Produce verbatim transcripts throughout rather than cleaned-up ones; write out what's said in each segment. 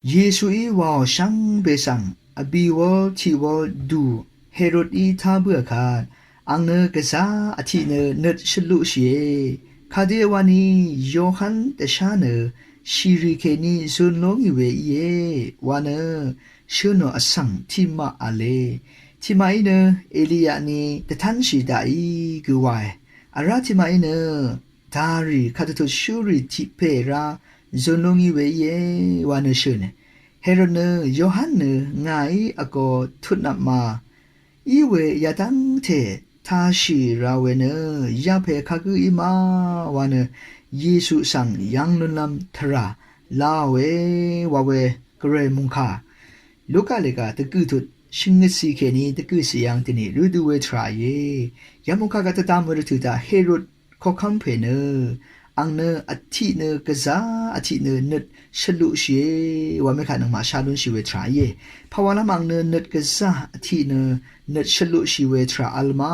Yesuí wàò shvngbe svng vbì wv́l tiq wv́l dù Herodí tá bǿà kvt, ang nø gvzá vtiq nø nøt shvluqshìe. Kadø wani Yohan dvshá nø shìrì kèní zun lú ngì we íe wa nø shø̄nò vsvng tiqmaq v̄le. Tiqmaqí nø Eliya ni dvtánshì daqí gø wae. Vrá tiqmaqí nø darì kadvtut shúrì tiq pè rá zun lú ngì we íe wa nø shø̄ne. Herod nø Yohan nø ngàí vgō tutnvp ma í we yadv́ngte tāshì rā we nø yapè kagǿ í ma wa nø Yesu svng yv́ng lúnlv́m tvrà láòe wa we gvray mòngkà Luka lèga dvgø̀ tut shvngøtcì kèní dvgø̀cì yv́ng dvnì rødø we tvrà íe. Yamòngkà gvt dvdvm we rvtø̀ taq Herod koqkv́m pè nø ang nø vtiq nø gvzá vtiq nø nøt shvluqshìe wa mekaq nøngmaq shá lúnshì we tvrà íe. Pàwàlv́m ang nø nøt gvzá vtiq nø nøt shvluqshì we tvrà vl ma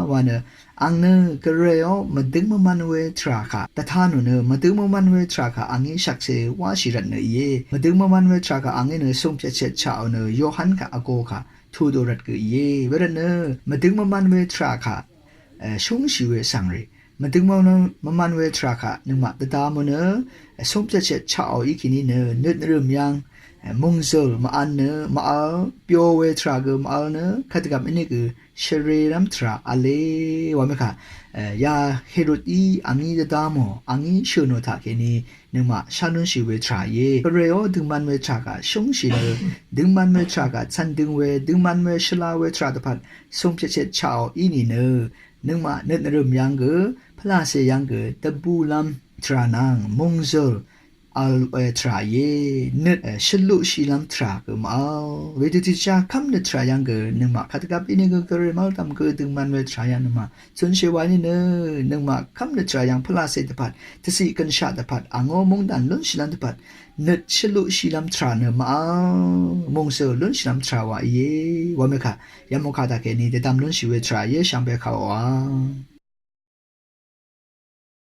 wa nø ang nø gvrayó mvdøng mvman we tvrà kaq dvtá nò nø mvdøng mvman we tvrà kaq angí shvkse wáshì rvtnø íe. Mvdøng mvman we tvrà kaq angí nø sùngpyvtshet chaqò nø Yohan kaq vgō kaq tudø rvt gø íe. Wervtnø mvdøng mvman we tvrà kaq shúngshì we svng rì mvdøng mvman we tvrà kaq nøngmaq dvdvm nø sùngpyvtshet chaqò í kèní nø nøt nvrø̀m yv́ng mòngzø̀l mvv̄n nø mvvl byo we tvrà gø mvvl nø kadvgvp íní gø shvrelv́m tvrà v̄le wa mekaq ya Herodí angí dvdvmò angí shø̀nò taq kèní nøngmaq shá lúnshì we tvrà íe. Gvrayó døngman we tvrà kaq shúngshì nø døngman we tvrà kaq cv̀n døng we døngman we shvla we tvrà dvpvt sùngpyvtshet chaqò í nìnø nøngmaq nøt nvrø̀m yv́ng gø pvlacè yv́ng gø dvbùlv́m tvrà nvng mòngzø̀l vl we tvrà íe. Nøt shvluqshìlv́m tvrà gø mvvl wedø tiqjá kv́m nø tvrà yv́ng gø nøngmaq kadvgvp íní gø gvray mvvldv̀m gø døngman we tvrà yv́ng nøngmaq zunshì wa íní nø nøngmaq kv́m nø tvrà yv́ng pvlacè dvpvt dvciq gønshaq dvpvt angó móngdàn lúnshìlv́m dvpvt nøt shvluqshìlv́m tvrà nø mvvl mòngzø̀l lúnshìlv́m tvrà wa íe wa mekaq yamòngkà taq kèní dvdvm lúnshì we tvrà íe shvngbe kaq wa